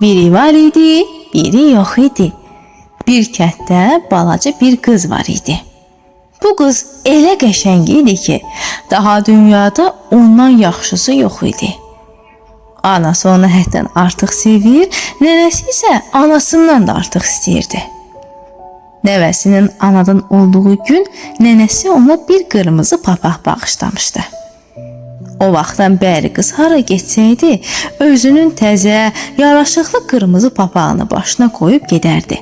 Biri var idi, biri yox idi. Bir kənddə balaca bir qız var idi. Bu qız elə qəşəng idi ki, daha dünyada ondan yaxşısı yox idi. Anası onu həddən artıq sevir, nənəsi isə anasından da artıq istəyirdi. Nəvəsinin anadan olduğu gün nənəsi ona bir qırmızı papaq bağışlamışdı. O vaxtdan bəri qız hara getsəydi, özünün təzə, yaraşıqlı qırmızı papağını başına qoyub gedərdi.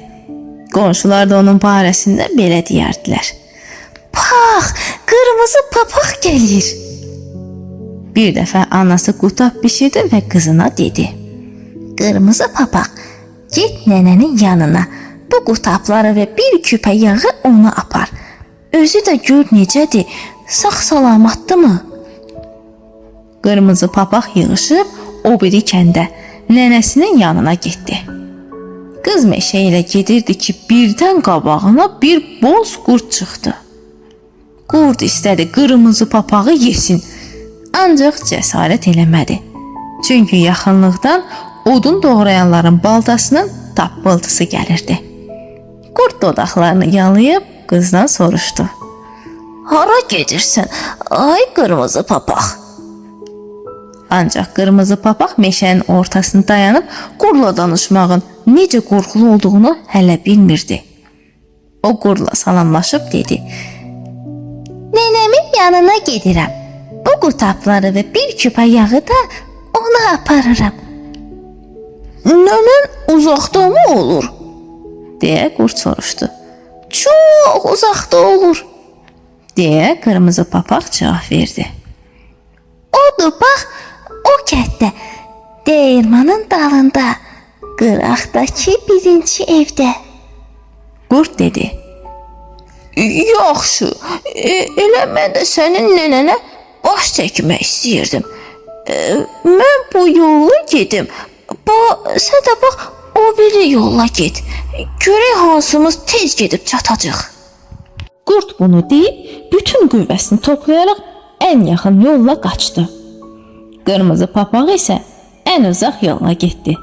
Qonşular da onun barəsində belə deyərdilər: "Bax, qırmızı papaq gəlir." Bir dəfə anası qutab bişirdi və qızına dedi: "Qırmızı papaq, get nənənin yanına. Bu qutabları və bir küpə yağı ona apar. Özü də gör necədir, sağ salamatdırmı?" Qırmızı papaq yığışıb o biri kəndə, nənəsinin yanına getdi. Qız meşə ilə gedirdi ki, birdən qabağına bir boz qurd çıxdı. Qurd istədi qırmızı papağı yesin, ancaq cəsarət eləmədi. Çünki yaxınlıqdan odun doğrayanların baltasının tappıltısı gəlirdi. Qurd dodaqlarını yalayıb qızdan soruşdu: "Hara gedirsən, ay qırmızı papaq?" Ancaq qırmızı papaq meşənin ortasında dayanıb qurdla danışmağın necə qorxulu olduğunu hələ bilmirdi. O qurdla salamlaşıb dedi: "Nənəmin yanına gedirəm. Bu qutabları və bir küpə yağı da ona aparıram." "Nənən uzaqda mı olur?" deyə qurd soruşdu. "Çox uzaqda olur," deyə qırmızı papaq cavab verdi. "Odur bax, o kənddə, dəyirmanın dalında, qıraqdakı birinci evdə." Qurd dedi: "Yaxşı, elə mən də sənin nənənə baş çəkmək istəyirdim. Mən bu yolla gedim. Sən də bax o biri yolla get. Görək hansımız tez gedib çatacaq." Qurd bunu deyib bütün qüvvəsini toplayaraq ən yaxın yolla qaçdı. Qırmızı papaq isə ən uzaq yolla getdi.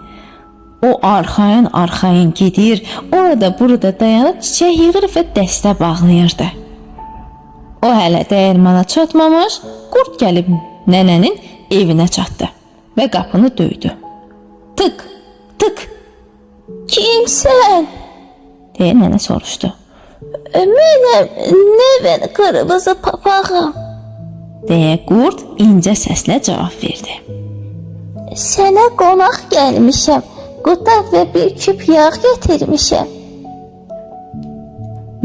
O arxayın-arxayın gedir, orada burada dayanıb çiçək yığır və dəstə bağlayırdı. O hələ dəyirmana çatmamış, qurd gəlib nənənin evinə çatdı və qapını döydü. Tık, tık. "Kimsən?" deyə nənə soruşdu. "Mənəm, nəvən qırmızı papağım," deyə qurd incə səslə cavab verdi. "Sənə qonaq gəlmişəm. Qutab və bir küp yağ gətirmişəm."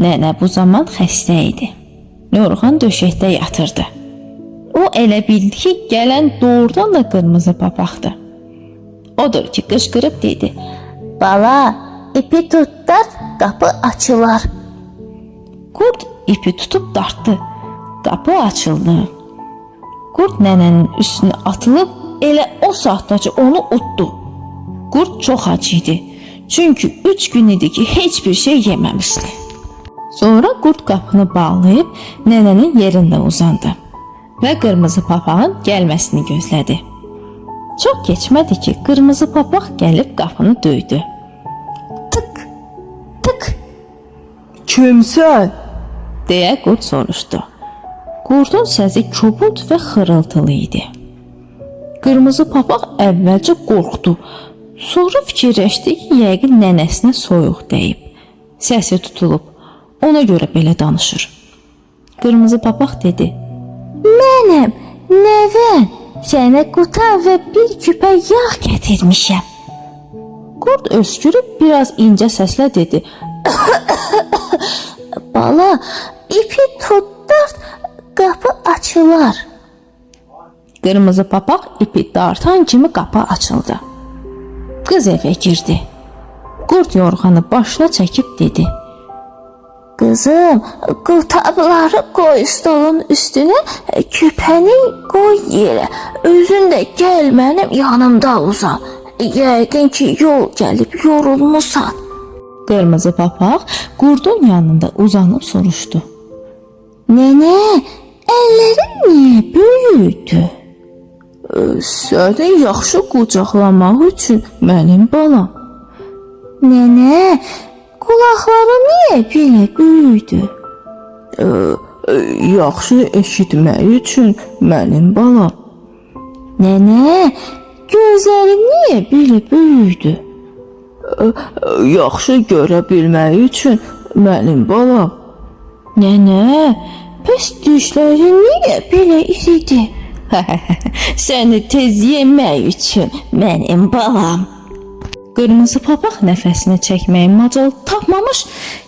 Nənə bu zaman xəstə idi. Yorğan döşəkdə yatırdı. O elə bildi ki, gələn doğrudan da qırmızı papaqdır. Odur ki, qışqırıb dedi: "Bala, ipi tut dart, qapı açılar." Qurd ipi tutub dartdı. Qapı açıldı. Qurd nənənin üstünə atılıb elə o saatdaca onu utdu. Qurd çox ac idi. Çünki 3 gün idi ki, heç bir şey yeməmişdi. Sonra qurd qapını bağlayıb nənənin yerində uzandı və qırmızı papağın gəlməsini gözlədi. Çox keçmədi ki, qırmızı papaq gəlib qapını döydü. Tık, tık. Kimsən? Deyə qurd soruşdu. Qurdun səsi kobud və xırıltılı idi. Qırmızı papaq əvvəlcə qorxdu. Sonra fikirləşdi ki, yəqin nənəsinə soyuq dəyib. Səsi tutulub. Ona görə belə danışır. Qırmızı papaq dedi: "Mənəm, nəvən. Sənə qutab və bir küpə yağ gətirmişəm." Qurd öskürüb biraz incə səslə dedi: "Bala, ipi tut dart, qapı açılar." Qırmızı papaq ipi dartan kimi qapı açıldı. Qız evə girdi. Qurd yorğanı başına çəkib dedi: "Qızım, qutabları qoy stolun üstünə, küpəni qoy yerə. Özün də gəl mənim yanımda uzan. Yəqin ki, yol gəlib yorulmusan." Qırmızı papaq qurdun yanında uzanıb soruşdu: "Nənə, əllərin niyə böyükdür?" Səni yaxşı qucaqlamaq üçün mənim balam. Nənə, qulaqları niyə belə böyükdür? Yaxşı eşitmək üçün mənim balam. Nənə, gözləri niyə belə böyükdür? Yaxşı görə bilmək üçün mənim balam. Nənə, bəs dişləri niyə belə iridir? Səni tez yemək üçün mənim balam. Qırmızı papaq nəfəsini çəkməyə macal tapmamış,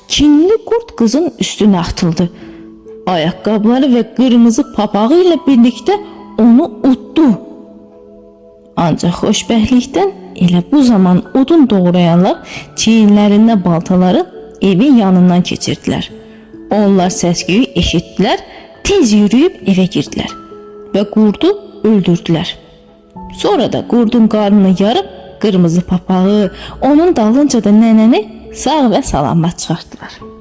kinli qurd qızın üstünə atıldı. Ayaqqabıları və qırmızı papağı ilə birlikdə onu utdu. Ancaq xoşbəxtlikdən elə bu zaman odun doğrayanlar çiyinlərində baltaları evin yanından keçirdilər. Onlar səs-küyü eşitdilər, tez yürüyüb evə girdilər və qurdu öldürdülər. Sonra da qurdun qarnını yarıb qırmızı papağı, onun dalınca da nənəni sağ və salamat çıxartdılar.